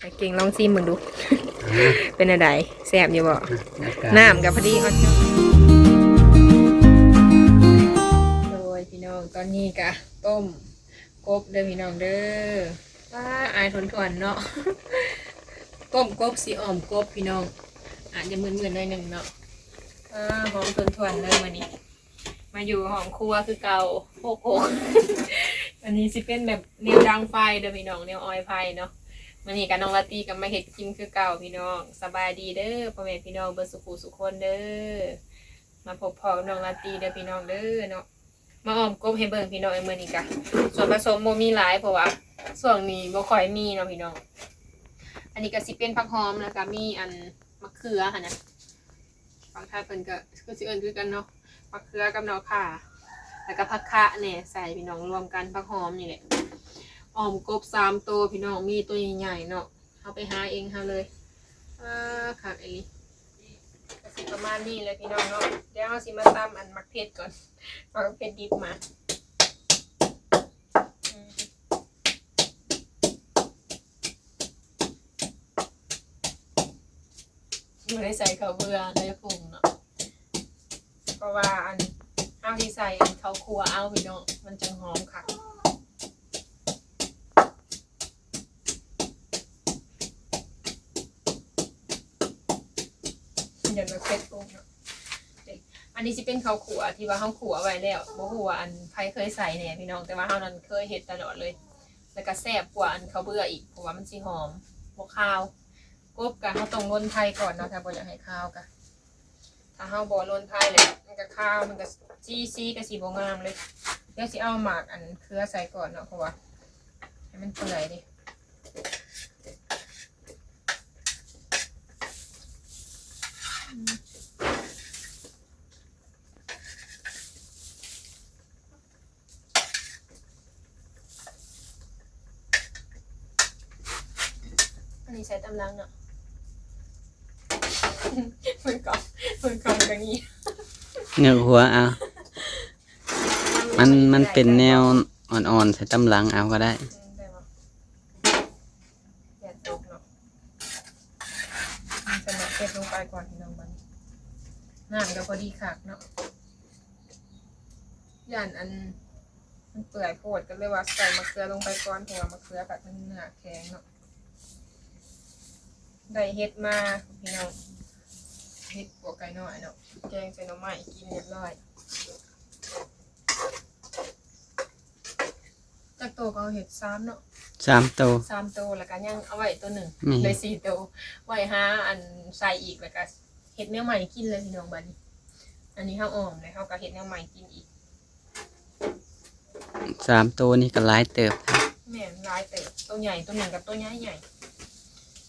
ເກັ່ງລອງຊີມເບິ່ງດູ ອ່າ ເປັນແນວໃດ ແຊບຢູ່ບໍ່? ອ່າ ນ້ຳກໍພໍດີ ໂດຍພີ່ນ້ອງ ຕອນນີ້ກໍຕົ້ມກົບເດີພີ່ນ້ອງເດີ. ວ້າ ອາຍຖ້ວນໆເນາະ ຕົ້ມກົບຊິອ້ອມກົບພີ່ນ້ອງ ອາດຈະມຶນໆໜ້ອຍໜຶ່ງເນາະ. ວ້າ ຫອມຖ້ວນໆເລີຍມື້ນີ້. ມາຢູ່ຫ້ອງຄົວຄືເກົ່າ ໂຄກໆ ອັນນີ້ຊິເປັນແບບແນວດັງໄຟເດີພີ່ນ້ອງ ແນວອອຍໄຟເນາະ. ມື້ນີ້ກໍນ້ອງລາຕີກໍມາເຮັດກິນຄືເກົ່າພີ່ນ້ອງ. ສະບາຍດີເດີພໍ່ແມ່ພີ່ນ້ອງເບິດສຸຂູສຸຄົນເດີ ມາພົບພໍ້ກັບນ້ອງລາຕີເດີພີ່ນ້ອງເດີເນາະ. ມາອ້ອມກົບໃຫ້ເບິ່ງພີ່ນ້ອງ ເອີຍ ມື້ນີ້ກະສ່ວນປະສົມບໍ່ມີຫຼາຍ ເພາະວ່າຊ່ວງນີ້ບໍ່ຄ່ອຍມີເນາະພີ່ນ້ອງ. ອັນນີ້ກໍຊິເປັນຜັກຫອມ ແລ້ວກໍມີອັນ ໝາກເຂືອຫັ້ນນະ ຝັ່ງໄທເພິ່ນກໍຄືຊິເອີ້ນຄືກັນເນາະ ໝາກເຂືອກັບໜໍ່ຂ່າ ແລ້ວກໍຜັກຄະແດ່ໃສ່ພີ່ນ້ອງ ລວມກັນ ຜັກຫອມນີ້ແຫຼະ. ອ້ອມກົບສາມໂຕພີ່ນ້ອງ ມີໂຕໃຫຍ່ໆເນາະ ເຮົາໄປຫາເອງເຮົາເລີຍ. ເອີ ຄັກອີ່ຫຼີ ກໍຊິປະມານນີ້ແຫຼະພີ່ນ້ອງເນາະ. ດຽວເຮົາຊິມາຕຳອັນໝາກເຜັດກ່ອນ ເອົາໝາກເຜັດດິບມາ ອືມ ບໍ່ໄດ້ໃສ່ເຂົ້າເບືອໃນຜົງເນາະ ເພາະວ່າອັນ ເຮົາຊິໃສ່ອັນເຂົ້າຂົ້ວເອົາພີ່ນ້ອງ ມັນຈັ່ງຫອມຄັກ. ຢ່າມາເຜັດປຸງເນາະ. ອັນນີ້ຊິເປັນເຂົ້າຂົ້ວທີ່ວ່າເຮົາຂົ້ວໄວ້ແລ້ວ ບໍ່ຮູ້ວ່າອັນໃຜເຄີຍໃສ່ແດ່ພີ່ນ້ອງ ແຕ່ວ່າເຮົານັ້ນເຄີຍເຮັດຕະຫຼອດເລີຍ ແລ້ວກໍແຊບກວ່າອັນເຂົ້າເບືອອີກ ເພາະວ່າມັນຊິຫອມ ບໍ່ຄາວ. ກົບກະເຮົາຕ້ອງລົນໄຟກ່ອນເນາະ ຖ້າບໍ່ຢາກໃຫ້ຄາວກະ ຖ້າເຮົາບໍ່ລົນໄຟແລ້ວ ມັນກະຄາວ ມັນກະ ສີ ສີກະຊິບໍ່ງາມເລີຍ. ດຽວຊິເອົາໝາກອັນເຂືອໃສ່ກ່ອນເນາະ ເພາະວ່າໃຫ້ມັນເປື່ອຍເດ້. ອັນນີ້ໃສ່ຕຳຫຼັງເນາະ ມືກ້ອງ ມືກ້ອງກໍນີ້ ເງີຍຫົວເອົາ ມັນ ມັນເປັນແນວອ່ອນໆ ໃສ່ຕຳຫຼັງເອົາກໍໄດ້. ອືມ ໄດ້ບໍ່? ຢ່າຕົກເນາະ. ໃສ່ໝາກເຜັດລົງໄປກ່ອນພີ່ນ້ອງ ບັດນີ້ນ້ຳກໍພໍດີຄັກເນາະ. ຢ້ານອັນມັນເປື່ອຍໂພດ ກໍເລີຍວ່າໃສ່ໝາກເຂືອລົງໄປກ່ອນ ເພາະວ່າໝາກເຂືອກໍເປັນເນື້ອແຂງເນາະ. ໄດ້ເຫັດມາພີ່ນ້ອງ ເຫັດປົວໄກ່ນ້ອຍເນາະ ແກງໃສ່ໜໍ່ໄມ້ກິນຮຽບຮ້ອຍ. ຈັກໂຕກໍເຮັດ ສາມເນາະ ສາມໂຕ ສາມໂຕ ແລ້ວກໍຍັງເອົາໄວ້ໂຕໜຶ່ງ ແມ່ນ ເລີຍສີ່ໂຕ ໄວ້ຫາອັນໃສ່ອີກ ແລ້ວກໍເຮັດແນວໃໝ່ກິນເລີຍພີ່ນ້ອງ. ບັດນີ້ ອັນນີ້ເຮົາອ້ອມແລ້ວ ເຮົາກໍເຮັດແນວໃໝ່ກິນອີກ. ສາມໂຕນີ້ກໍຫຼາຍເຕີບ. ແມ່ນ ຫຼາຍເຕີບ ໂຕໃຫຍ່ໂຕໜຶ່ງກັບໂຕໃຫຍ່ໆ.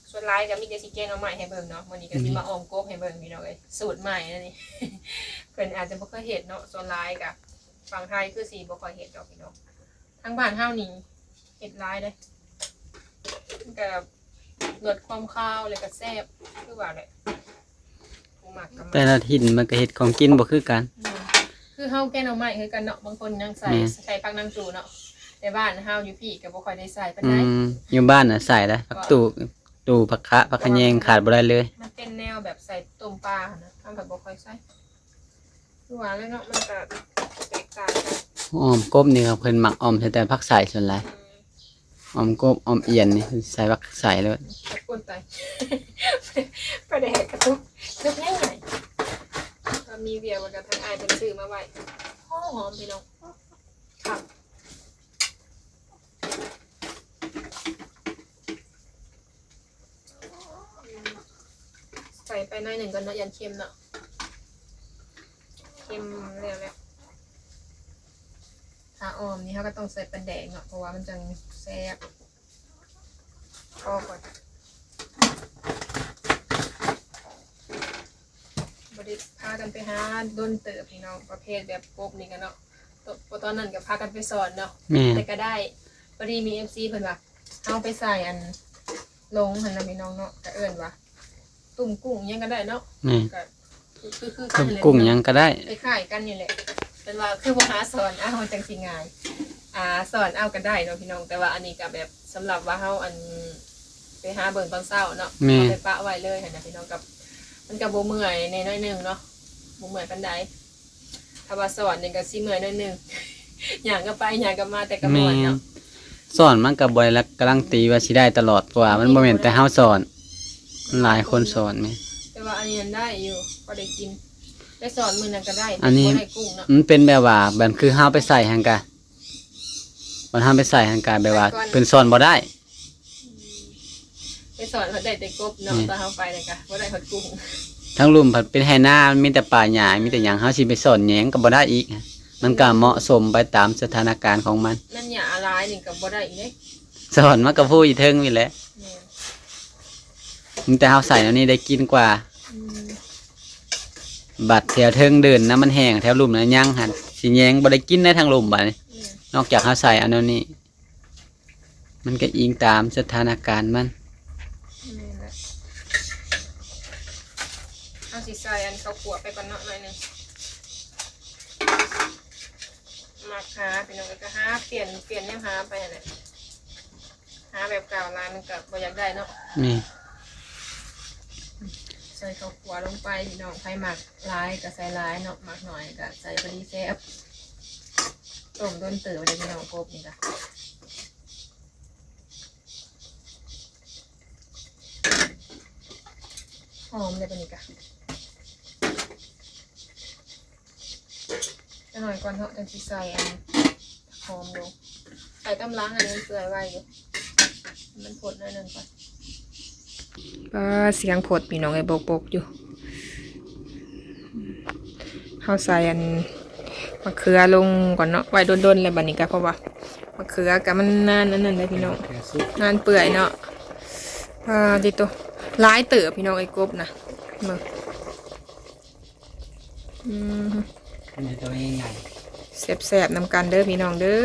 ສ່ວນຫຼາຍກໍມີແຕ່ຊິແກງໜໍ່ໄມ້ໃຫ້ເບິ່ງເນາະ ມື້ນີ້ກໍຊິມາອ້ອມກົບໃຫ້ເບິ່ງພີ່ນ້ອງເອີຍ ສູດໃໝ່ອັນນີ້ ເພິ່ນອາດຈະບໍ່ເຄີຍເຮັດເນາະ. ສ່ວນຫຼາຍກໍ ຝັ່ງໄທຄືຊິບໍ່ຄ່ອຍເຮັດດອກພີ່ນ້ອງ. ທາງບ້ານເຮົານີ້ເຮັດຫຼາຍເດ້ ມັນກໍລົດຄວາມຄາວ ແລ້ວກໍແຊບ ຄືວ່າແຫຼະ ຜູ້ມັກກໍມັກ. ແຕ່ລະຖິ່ນມັນກໍເຮັດຂອງກິນບໍ່ຄືກັນ. ແມ່ນ ຄືເຮົາແກງໜໍ່ໄມ້ຄືກັນເນາະ ບາງຄົນຍັງໃສ່ ແມ່ນ ໃສ່ຜັກນາງຕູເນາະ ແຕ່ບ້ານເຮົາຢູ່ພີ້ກໍບໍ່ຄ່ອຍໄດ້ໃສ່ປານໃດ. ອືມ ຢູ່ບ້ານນະໃສ່ໄດ໋ ຜັກຕູ ຕູ ຜັກຄະ ຜັກຂະແຍງ ຂາດບໍ່ໄດ້ເລີຍ. ມັນເປັນແນວແບບໃສ່ຕົ້ມປາຫັ້ນນະ ເຮົາກໍບໍ່ຄ່ອຍໃສ່. ຄືວ່າແຫຼະເນາະ ມັນກະແຕກຕ່າງກັນ. ອ້ອມກົບນີ້ເພິ່ນມັກອ້ອມໃສ່ແຕ່ຜັກໄຊສ່ວນຫຼາຍ. ອືມ ອ້ອມກົບອ້ອມອຽນນີ້ໃສ່ຜັກໄຊໂລດ. ໂອ້ຍ ຕາຍ ປາແດກກະຕຸກ ຕຸກໃຫຍ່ໆ ກໍມີວຽວວ່າກັບທາງອ້າຍເພິ່ນຊື້ມາໄວ້ ຫອມໆ ພີ່ນ້ອງ ຄັກ. ໃສ່ໄປໜ້ອຍໜຶ່ງກ່ອນເນາະ ຢ້ານເຄັມເນາະ ເຄັມແລ້ວແຫຼະ. ຖ້າອ້ອມນີ້ເຮົາກໍຕ້ອງໃສ່ປາແດກເນາະ ເພາະວ່າມັນຈັ່ງແຊບ. ພໍກ່ອນ ບໍ່ໄດ້ພາກັນໄປຫາດົນເຕີບພີ່ນ້ອງ ປະເພດແບບກົບນີ້ກໍເນາະ ຕ- ຕອນນັ້ນກໍພາກັນໄປສອນເນາະ. ແມ່ນ ແຕ່ກໍໄດ້ ພໍດີມີເອັຟຊີເພິ່ນວ່າ ເຮົາໄປໃສ່ອັນ ລົງຫັ້ນນະພີ່ນ້ອງເນາະ ກະເອີ້ນວ່າ ຕຸ້ມກຸ້ງຫຍັງກໍໄດ້ເນາະ. ແມ່ນ ກະຄື ຄື ຄືກັນຫັ້ນແຫຼະ ຕຸ້ມກຸ້ງຫຍັງກໍໄດ້ ຄ້າຍໆກັນນີ້ແຫຼະ. ເພິ່ນວ່າຄືບໍ່ຫາສອນເອົາ ມັນຈັ່ງຊິງ່າຍ ອ່າ ສອນເອົາກໍໄດ້ເນາະພີ່ນ້ອງ ແຕ່ວ່າອັນນີ້ກໍແບບ ສຳລັບວ່າເຮົາ ອັນ ໄປຫາເບິ່ງຕອນເຊົ້າເນາະ ແມ່ນ ເອົາໄປປະໄວ້ເລີຍຫັ້ນນະພີ່ນ້ອງ ກັບ ມັນກໍບໍ່ເມື່ອຍແດ່ໜ້ອຍໜຶ່ງເນາະ ບໍ່ເມື່ອຍປານໃດ. ຖ້າວ່າສອນນີ້ກໍຊິເມື່ອຍໜ້ອຍໜຶ່ງ ຍ່າງກັບໄປຍ່າງກັບມາ ແຕ່ກໍມ່ວນເນາະ ແມ່ນ ສອນມັນກໍບໍ່ໄດ້ກາຣັນຕີວ່າຊິໄດ້ຕະຫຼອດ ເພາະວ່າມັນບໍ່ແມ່ນແຕ່ເຮົາສອນ ມັນຫຼາຍຄົນສອນແມ່ນ ແຕ່ວ່າອັນນີ້ມັນໄດ້ຢູ່ ພໍໄດ້ກິນ ໄດ້ສອນມື້ນັ້ນກໍໄດ້ ອັນນີ້ ບໍ່ໄດ້ກຸ້ງເນາະ ມັນເປັນແບບວ່າ ແບບຄືເຮົາໄປໃສ່ຫັ້ນກະ ບັດເຮົາໄປໃສ່ຫັ້ນກະແບບວ່າ ໄປກ່ອນ ເພິ່ນສອນບໍ່ໄດ້ ອືມ ໄປສອນເພິ່ນໄດ້ແຕ່ກົບເນາະ ແມ່ນ ຕອນເຮົາໄປນັ້ນກະບໍ່ໄດ້ຮອດກຸ້ງ ທາງລຸ່ມພັດເປັນໄຮ່ນາ ມັນມີແຕ່ປ່າຫຍ້າ ມີແຕ່ຫຍັງ ເຮົາຊິໄປສອນແຍງກໍບໍ່ໄດ້ອີກ ມັນກໍເໝາະສົມໄປຕາມສະຖານະການຂອງມັນ ມັນຫຍ້າຫຼາຍນີ້ກໍບໍ່ໄດ້ອີກເດ້ ສອນມັນກໍພູຢູ່ເທິງນີ້ແຫຼະ ແມ່ນ ມີແຕ່ເຮົາໃສ່ແນວນີ້ໄດ້ກິນກວ່າ ອືມ ບັດແຖວເທິງເດີ່ນນະ ມັນແຫ້ງ ແຖວລຸ່ມນະຍັງຫັ້ນ ຊິແຍງບໍ່ໄດ້ກິນໄດ້ທາງລຸ່ມບາດນີ້ ແມ່ນ ນອກຈາກເຮົາໃສ່ເອົາແນວນີ້ ມັນກໍອີງຕາມສະຖານະການມັນ ແມ່ນແຫຼະ ເຮົາຊິໃສ່ອັນເຂົ້າຂົ້ວໄປກ່ອນເນາະ ໜ້ອຍໜຶ່ງ ມັກຫາພີ່ນ້ອງ ກໍຫາປ່ຽນ ປ່ຽນແນວຫາໄປຫັ້ນແຫຼະ ຫາແບບເກົ່າຫຼາຍມັນກໍບໍ່ຢາກໄດ້ເນາະ ແມ່ນ ໃສ່ເຂົ້າຂົ້ວລົງໄປພີ່ນ້ອງ ໃຜມັກຫຼາຍກໍໃສ່ຫຼາຍເນາະ ມັກໜ້ອຍກໍໃສ່ພໍດີແຊບ ຕົ້ມດົນເຕີບເດ້ພີ່ນ້ອງ ກົບນີ້ກະ ຫອມເດ້ບັດນີ້ກະ ຈັກໜ້ອຍກ່ອນເນາະ ຈັ່ງຊິໃສ່ອັນຫອມລົງ ໃສ່ຕາມຫຼັງ ອັນນີ້ເປື່ອຍໄວຢູ່ ມັນພົດໜ້ອຍໜຶ່ງກ່ອນ ປາ ສຽງພົດພີ່ນ້ອງເອີຍ ບົກໆຢູ່ ເຮົາໃສ່ອັນ ໝາກເຂືອລົງກ່ອນເນາະ ໄວ້ດົນໆ ແລ້ວບັດນີ້ກະ ເພາະວ່າໝາກເຂືອກະມັນນານອັນນັ້ນແຫຼະພີ່ນ້ອງ ນານເປື່ອຍເນາະ ປາຕິໂຕ ຫຼາຍເຕີບພີ່ນ້ອງເອີຍ ກົບນະ ເບິ່ງ ອືມ ມັນເປັນຕົວໃຫຍ່ໆ ແຊບໆ ນຳກັນເດີພີ່ນ້ອງເດີ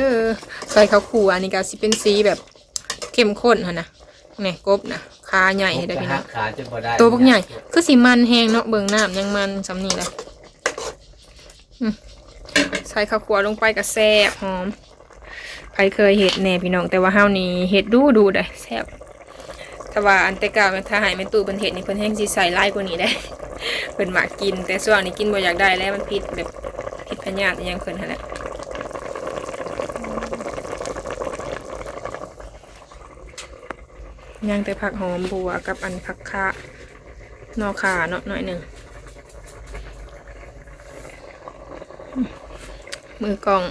ໃສ່ເຂົ້າຂົ້ວນີ້ກະຊິເປັນສີແບບເຂັ້ມຂຸ້ນຫັ້ນນະ ນີ້ກົບນະ ຂາໃຫຍ່ເດ້ພີ່ນ້ອງ ໂຕບັກໃຫຍ່ ຄືຊິມັນແຮງເນາະ ເບິ່ງນ້ຳຍັງມັນສ່ຳນີ້ແຫຼະ ອືມ ໃສ່ເຂົ້າຂົ້ວລົງໄປກໍແຊບຫອມ ໃຜເຄີຍເຮັດແດ່ພີ່ນ້ອງ ແຕ່ວ່າເຮົານີ້ເຮັດດຸໆ ເດ້ ແຊບ ຖ້າວ່າອັນແຕ່ເກົ່າ ຖ້າໃຫ້ແມ່ຕູ້ເພິ່ນເຮັດນີ້ ເພິ່ນແຮ່ງຊິໃສ່ຫຼາຍກວ່ານີ້ເດ້ ເພິ່ນມັກກິນ ແຕ່ຊ່ວງນີ້ກິນບໍ່ຢາກໄດ້ແລ້ວ ມັນຜິດແບບ ຜິດພະຍາດອີ່ຫຍັງເພິ່ນຫັ້ນແຫຼະ ຍັງແຕ່ຜັກຫອມບົວກັບອັນຜັກຂະ ໜໍ່ຂ່າເນາະ ໜ້ອຍໜຶ່ງ ມືກ້ອງ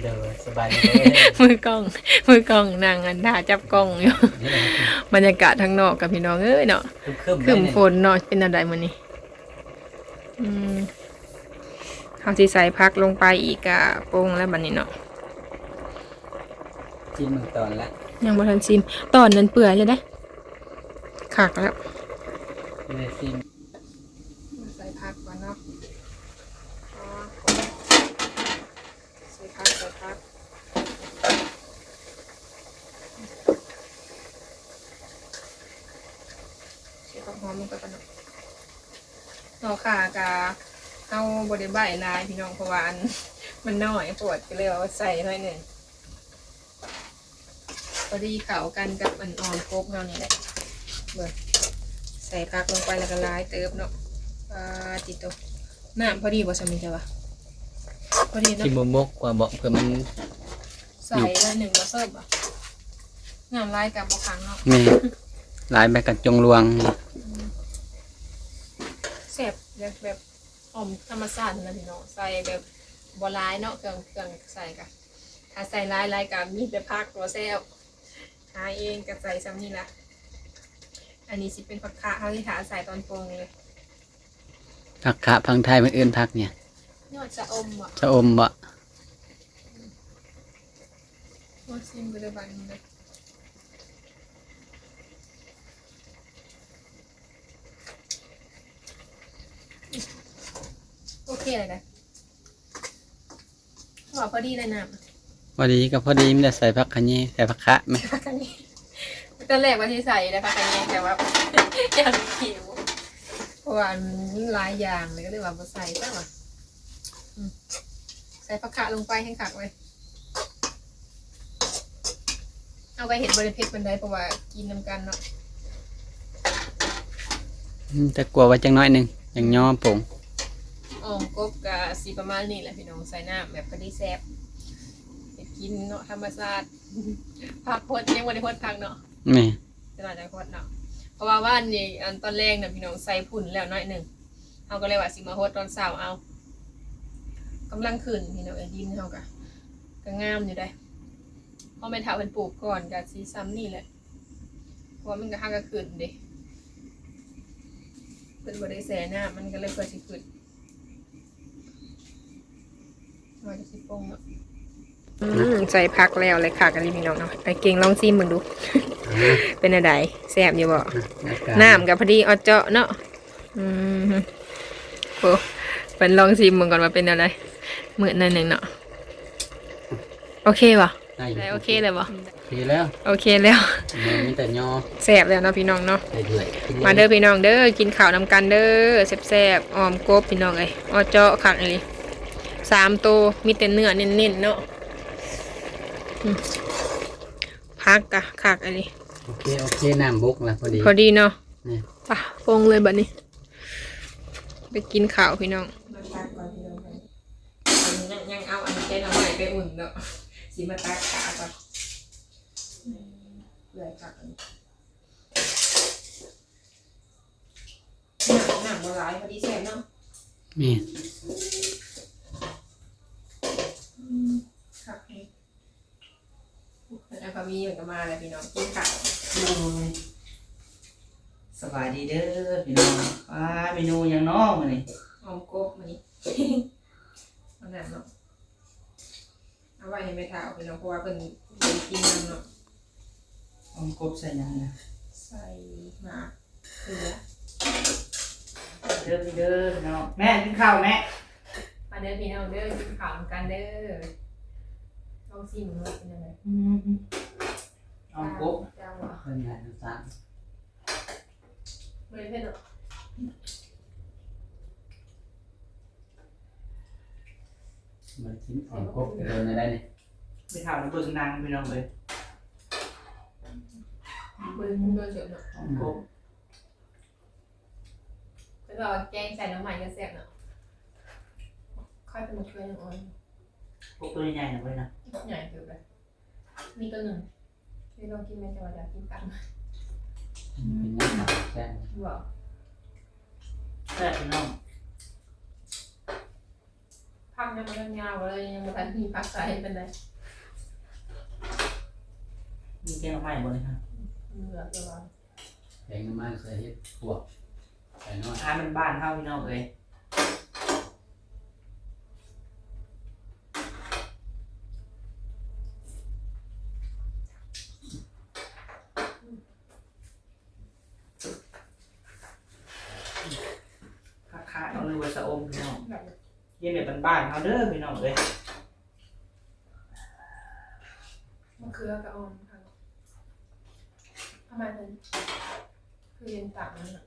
ໂດຍ ສະບາຍດີເດີ ມືກ້ອງ ມືກ້ອງນັ່ງອັນທ່າຈັບກ້ອງຢູ່ ບັນຍາກາດທາງນອກກັບພີ່ນ້ອງເອີຍເນາະ ຄຶ້ມໆ ຄຶ້ມຝົນເນາະ ເປັນແນວໃດມື້ນີ້ ອືມ ເຮົາຊິໃສ່ຜັກລົງໄປອີກກະປົງແລ້ວບັດນີ້ເນາະ ຊິມເບິ່ງຕອນລະ ຍັງບໍ່ທັນຊິມ ຕອນນັ້ນເປື່ອຍແລ້ວເດ້ ຄັກແລ້ວ ຊິມ ໃສ່ຜັກກ່ອນເນາະ ໃສ່ຜັກ ໃສ່ຜັກ ໃສ່ຜັກຫອມລົງໄປກ່ອນເນາະ ໜໍ່ຂ່າກະເຮົາບໍ່ໄດ້ໃບ້ຫຼາຍພີ່ນ້ອງ ເພາະວ່າອັນ ມັນນ້ອຍໂພດ ກໍເລີຍເອົາໃສ່ໜ້ອຍໜຶ່ງ ພໍດີເຂົ້າກັນກັບອັນອ່ອມກົບເຮົານີ້ແຫຼະ ເບິ່ງ ໃສ່ຜັກລົງໄປແລ້ວກໍຫຼາຍເຕີບເນາະ ປາຕິໂຕ ນ້ຳພໍດີບໍ່ ສ່ຳນີ້ເຈົ້າວ່າ ພໍດີເນາະ ຊິບໍ່ບົກກວ່າເບາະ ເພື່ອມັນ ໃສ່ໜ້ອຍໜຶ່ງ ແລ້ວເພີ່ມບໍ່ ນ້ຳຫຼາຍກໍບໍ່ຄັກເນາະ ແມ່ນ ຫຼາຍໄປກໍຈົງລວງ ອືມ ແຊບ ແບບ ແບບອ່ອມທຳມະຊາດຫັ້ນນະພີ່ນ້ອງ ໃສ່ແບບບໍ່ຫຼາຍເນາະ ເຄື່ອງ ເຄື່ອງໃສ່ກະ ຖ້າໃສ່ຫຼາຍໆ ກະມີແຕ່ຜັກບໍ່ແຊບ ຫາເອງກະໃສ່ສ່ຳນີ້ລະ ອັນນີ້ຊິເປັນຜັກຂະ ເຮົາຊິຖ້າໃສ່ຕອນປົງເລີຍ ຜັກຂະ ຝັ່ງໄທເພິ່ນເອີ້ນຜັກຫຍັງ ຍອດຊະອົມເບາະ ຊະອົມເບາະ ມາຊິມເບິ່ງເດີບາດນີ້ເດີ ໂອເຄແລ້ວນະ ວ່າພໍດີແລ້ວນ້ຳ ພໍດີກໍພໍດີ ມີແຕ່ໃສ່ຜັກຂະແຍງ ໃສ່ຜັກຂະແມ່ນ ຜັກຂະແຍງ ຕອນແລກວ່າຊິໃສ່ແລ້ວຜັກຂະແຍງ ແຕ່ວ່າ ຢ້ານຫິວ ເພາະວ່າມັນຫຼາຍຢ່າງ ກໍເລີຍວ່າບໍ່ໃສ່ຊະວ່າ ອືມ ໃສ່ຜັກຂະລົງໄປແຮ່ງຄັກເລີຍ ເອົາໄວ້ເຮັດບໍ່ໄດ້ເຜັດປານໃດ ເພາະວ່າກິນນຳກັນເນາະ ອືມ ແຕ່ກົວໄວ້ຈັກໜ້ອຍໜຶ່ງ ຈັ່ງຍໍປົງ. ອ່ອມກົບກະຊິປະມານນີ້ແຫຼະພີ່ນ້ອງ ໃສ່ນ້ຳແບບພໍດີແຊບ ເຮັດກິນເນາະ ທຳມະຊາດ ຜັກຫົດ ຍັງບໍ່ໄດ້ຫົດຜັກເນາະ. ແມ່ນ ຈະໜ້ອຍຈັກຫົດເນາະ ເພາະວ່າວານນີ້ ອັນຕອນແລງນະພີ່ນ້ອງ ໃສ່ຝຸ່ນແລ້ວໜ້ອຍໜຶ່ງ ເຮົາກໍເລີຍວ່າຊິມາຫົດຕອນເຊົ້າເອົາ. ກຳລັງຂຶ້ນພີ່ນ້ອງເອີຍ ດິນເຮົາກະ ກະງາມຢູ່ເດ້ ເພາະແມ່ເຖົ້າເພິ່ນປູກກ່ອນ ກະຊິຊ່ຳນີ້ແຫຼະ ເພາະວ່າມັນກະຫາກະຂຶ້ນເດ້ ເພິ່ນບໍ່ໄດ້ແຊ່ນ້ຳ ມັນກະເລີຍເພື່ອຊິຂຶ້ນ ວ່າກະຊິປົງເນາະ. ອືມ ໃສ່ຜັກແລ້ວເລີຍ ຄັກອີ່ຫຼີພີ່ນ້ອງເນາະ. ໄອ້ເກັ່ງລອງຊີມເບິ່ງດູ ອ່າ ເປັນແນວໃດ ແຊບຢູ່ບໍ່? ອ່າ ນ້ຳກະພໍດີເອາະເຈາະເນາະ. ອືມ ໂອ້ ເພິ່ນລອງຊີມເບິ່ງກ່ອນວ່າເປັນແນວໃດ ມືດໜ້ອຍໜຶ່ງເນາະ. ໂອເຄບໍ່? ໄດ້ຢູ່ ໄດ້ ໂອເຄແລ້ວບໍ່? ໂອເຄແລ້ວ ໂອເຄແລ້ວ ແມ່ນ ມີແຕ່ຍໍ ແຊບແລ້ວເນາະພີ່ນ້ອງເນາະ. ໄດ້ເລື້ອຍ ມາເດີພີ່ນ້ອງເດີ ກິນເຂົ້ານຳກັນເດີ ແຊບໆ ອ່ອມກົບພີ່ນ້ອງເອີຍ ເອາະເຈາະຄັກອີ່ຫຼີ ສາມໂຕ ມີແຕ່ເນື້ອເນັ້ນໆເນາະ. ອືມ ຜັກກະຄັກອີ່ຫຼີ. ໂອເຄ ໂອເຄ ນ້ຳບົກລະ ພໍດີ ພໍດີເນາະ. ນີ້ ໄປ ປົງເລີຍບັດນີ້ ໄປກິນເຂົ້າພີ່ນ້ອງ. ມາຕັກກ່ອນພີ່ນ້ອງ ຍັງ ຍັງເອົາອັນແກງໜໍ່ໄມ້ໄປອຸ່ນເນາະ ຊິມາຕັກຂາກ່ອນ ອືມ ເປື່ອຍຄັກອັນນີ້ ນ້ຳ ນ້ຳບໍ່ຫຼາຍ ພໍດີແຊບເນາະ. ແມ່ນ ອືມ ຄັກແຮງ. ເພິ່ນເອົາພາມີເພິ່ນກໍມາແລ້ວພີ່ນ້ອງ ກິນເຂົ້າ. ໂອ້ຍ ສະບາຍດີເດີພີ່ນ້ອງ. ອ່າ ເມນູຫຍັງເນາະມື້ນີ້? ອ່ອມກົບມື້ນີ້ ອັນນັ້ນເນາະ ເອົາໄວ້ໃຫ້ແມ່ເຖົ້າພີ່ນ້ອງ ເພາະວ່າເພິ່ນບໍ່ໄດ້ກິນນຳເນາະ. ອ່ອມກົບໃສ່ຫຍັງນະ? ໃສ່ໝາກ ເກືອ ເດີ ເດີພີ່ນ້ອງ. ແມ່ ກິນເຂົ້າແມ່. ມາເດີພີ່ນ້ອງເດີ ກິນເຂົ້ານຳກັນເດີ. ລອງຊີມເບິ່ງເປັນຈັ່ງໃດ. ອືມ ອ່ອມກົບ ເຈົ້າວ່າ ເພິ່ນໃຫ້ນ້ຳຕານ ບໍ່ໄດ້ເຜັດດອກ. ມາກິນອ່ອມກົບໂດນໄດ້ນີ້ ໄປຖາມເບິ່ງນາງພີ່ນ້ອງເອີຍ. ເບິ່ງເດີເນາະ ອ່ອມກົບ. ເພິ່ນວ່າແກງໃສ່ໜໍ່ໄມ້ກໍແຊບເນາະ. ຂ້ອຍເປັນໝາກເຂືອຍັງອ່ອນ. ພວກຕົວໃຫຍ່ໆນະເວີຍນະ ໃຫຍ່ເຕີບເລີຍ. ມີຕົວໜຶ່ງທີ່ລອງກິນແມ່ນ ແຕ່ວ່າຢາກກິນຕັບ. ອືມ ເປັນຫຍັງນະ ແຊບບໍ່? ແຊບພີ່ນ້ອງ. ຜັກຍັງບໍ່ທັນຍາວເລີຍ ຍັງບໍ່ທັນມີຜັກໃສ່ປານໃດ. ມີແກງໜໍ່ໄມ້ບໍ່ນີ້? ເຫຼືອແຕ່ວ່າ ແກງໜໍ່ໄມ້ໃສ່ເຫັດປວກ ໄກ່ນ້ອຍ ອາຫານບ້ານໆເຮົາພີ່ນ້ອງເອີຍ. ຄັກໆເນາະ ຫຼືວ່າຊະອົມພີ່ນ້ອງ ກິນແບບບ້ານໆເຮົາເດີພີ່ນ້ອງເອີຍ. ມະເຂືອກະອ່ອນ ທຳໄມເພິ່ນຄືເຫັນຕ່າງນັ້ນນະ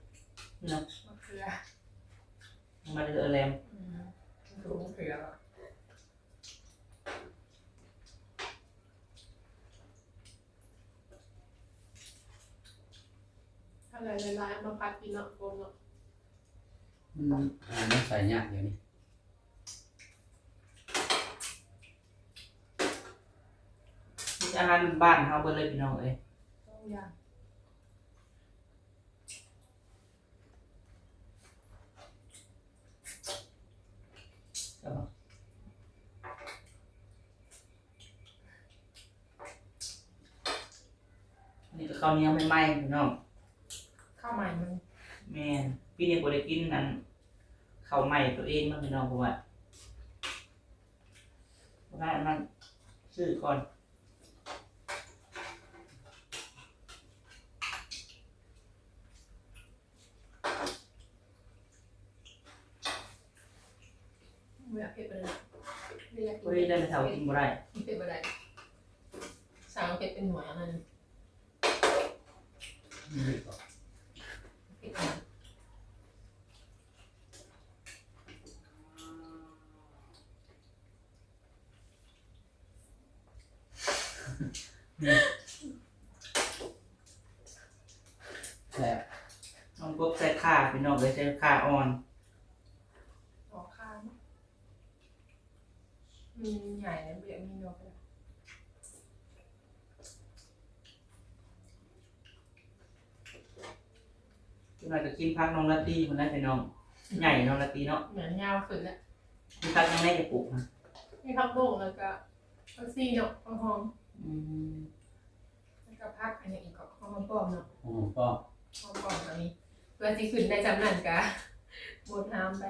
ເນາະ ມະເຂືອ ມາເດີແລມ. ອືມ ມະເຂືອ ເອົາຫຼາຍໆ ເອົາມາຜັດກິນເນາະ ຄົນເນາະ. ມັນ ອ່າ ມັນໃສ່ຍາກຢູ່ນີ້. ມີແຕ່ອາຫານບ້ານເຮົາເບິດເລີຍພີ່ນ້ອງເອີຍ ສອງຢ່າງ. ອັນນີ້ກໍເຂົ້າໜຽວໃໝ່ໆ ພີ່ນ້ອງ ເຂົ້າໃໝ່ມັນ. ແມ່ນ ປີນີ້ບໍ່ໄດ້ກິນອັນ ເຂົ້າໃໝ່ຕົວເອງເນາະ ພີ່ນ້ອງ ເພາະວ່າບໍ່ໄດ້ອັນນັ້ນ ຊື້ກ່ອນ. ບໍ່ຢາກເຜັດປານໃດ ບໍ່ຢາກກິນ ພໍດີໄດ້ແມ່ເຖົ້າກິນບໍ່ໄດ້ ກິນເຜັດບໍ່ໄດ້ ສາວເຜັດເປັນໜ່ວຍອັນນັ້ນ ເຜັດອັນນັ້ນ. ແຊບ ອ່ອມກົບໃສ່ຂ່າພີ່ ນ້ອງເອີຍ ໃສ່ຂ່າອ່ອນ ອອກຂ່າເນາະ ມັນໃຫຍ່ແລ້ວ ບໍ່ຢາກມີໜົກແລ້ວ. ຈັກໜ້ອຍກໍກິນຜັກນ້ອງລາຕີພຸ້ນແຫຼະພີ່ນ້ອງ ໃຫຍ່ນ້ອງລາຕີເນາະ ແມ່ນ ຍາວຂຶ້ນແລ້ວ. ມີຜັກຫຍັງແດ່ຈະປູກຫັ້ນ? ມີຜັກບົ້ງ ແລ້ວກໍຜັກຊີເນາະ ຫົວຫອມ. ອືມ ແລ້ວກໍຜັກອັນຫຍັງອີກເກາະ ຫອມປ້ອມເນາະ ຫອມປ້ອມ ຫອມປ້ອມກໍມີ ເພື່ອຊິຂຶ້ນໄດ້ຊ່ຳນັ້ນກໍໝົດຫາມໄປ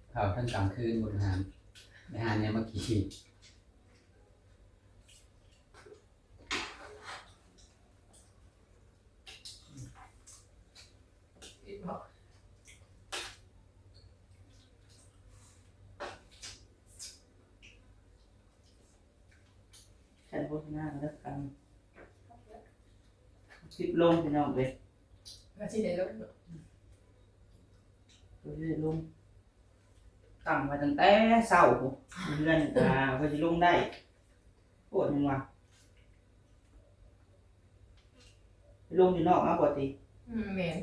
ເຜົາທັງກາງຄືນໝົດຫາມ ໄປຫາແນວມາກິນ. ແຕ່ໂຄສະນາກໍແລ້ວກັນ ຄລິບລົງພີ່ນ້ອງເອີຍ ວ່າຊິໄດ້ລົງເນາະ ວ່າຊິໄດ້ລົງ. ຕັ້ງໄວ້ຕັ້ງແຕ່ເຊົ້າພຸ້ນ ເຮືອນກໍວ່າຊິລົງໄດ້ ໂພດຫຍັງວະ ໄປລົງຢູ່ນອກເອົາບໍ່ຕິ? ອືມ ແມ່ນ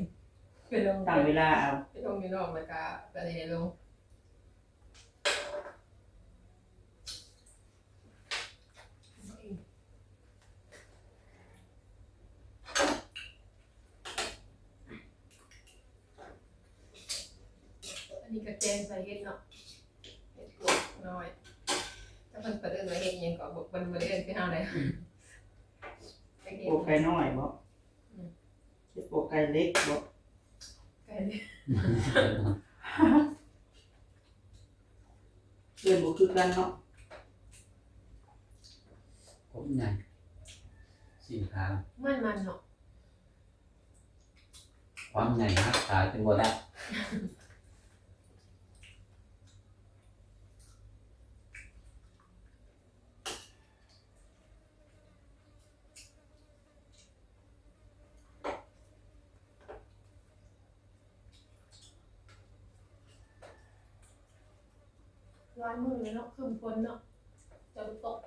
ໄປລົງ ຕັ້ງເວລາເອົາ ໄປລົງຢູ່ນອກ ແລ້ວກໍໄປໄດ້ລົງ. ອັນນີ້ກໍແກງໃສ່ເຫັດເນາະ ເຫັດປວກນ້ອຍ ແຕ່ເພິ່ນ ເພິ່ນເອີ້ນວ່າເຫັດຫຍັງກໍບໍ່ ເພິ່ນບໍ່ໄດ້ເອີ້ນຄືເຮົາໃດ ເຫັດປວກໄກ່ນ້ອຍບໍ? ອືມ ເຫັດປວກໄກ່ເລັກບໍ? ໄກ່ເລັກ ເອີ້ນບໍ່ຄືກັນເນາະ ກົບໃຫຍ່ ສີຂາວ ມັນໆເນາະ ຄວາມໃຫຍ່ຮັກສາຈົນບໍ່ໄດ້. ຫຼາຍມື້ແລ້ວເນາະ ຄຶ້ມຝົນເນາະ ຈະຕົກ.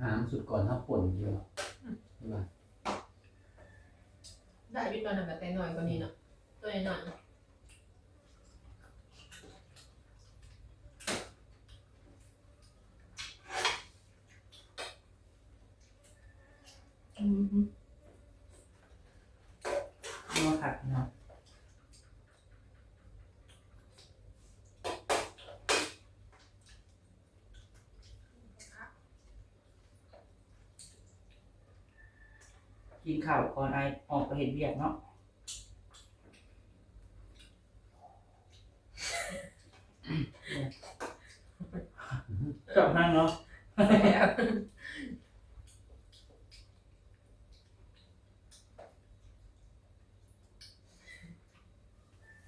ຫາມສຸດກ່ອນເຮົາປົ່ນຢູ່ ອືມ ເຫັນບໍ່? ໄດ້ຢູ່ຕອນນັ້ນກໍແຕ່ນ້ອຍກວ່ານີ້ເນາະ ຕົວນ້ອຍໆ. ອືມ ນັວຄັກເນາະ. ກິນເຂົ້າກ່ອນ ອາຍອອກໄປເຮັດວຽກເນາະ. ເຈົ້າຫັ້ນເນາະ ແຊບ.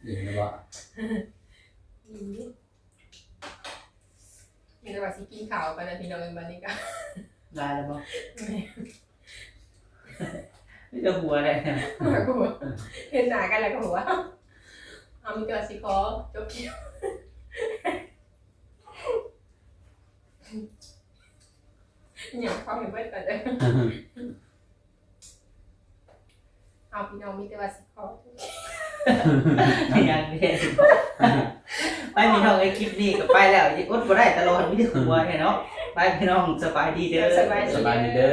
ອີ່ມແລ້ວບໍ່? ອີ່ມຢູ່ ມີແຕ່ວ່າຊິກິນເຂົ້າໄປແລ້ວ ພີ່ນ້ອງເອີຍ ບັດນີ້ກໍ ຫຼາຍແລ້ວບໍ່? ແມ່ນ ມີແຕ່ຫົວໄດ້ ຫົວ ເຫັນໜ້າກັນແລ້ວກໍຫົວ. ເອົາ ມີແຕ່ວ່າຊິຂໍຈົບຄລິບ ຫຍັງເຂົ້າໃຫ້ເບິດກ່ອນເດີ້. ເອົາ ພີ່ນ້ອງ ມີແຕ່ວ່າຊິຂໍ ໄປ ພີ່ນ້ອງເອີຍ ຄລິບນີ້ກໍໄປແລ້ວ ອົດບໍ່ໄດ້ ຕະຫຼອດມີແຕ່ຫົວແທ້ເນາະ. ໄປ ພີ່ນ້ອງ ສະບາຍດີເດີ ສະບາຍດີ ສະບາຍດີເດີ.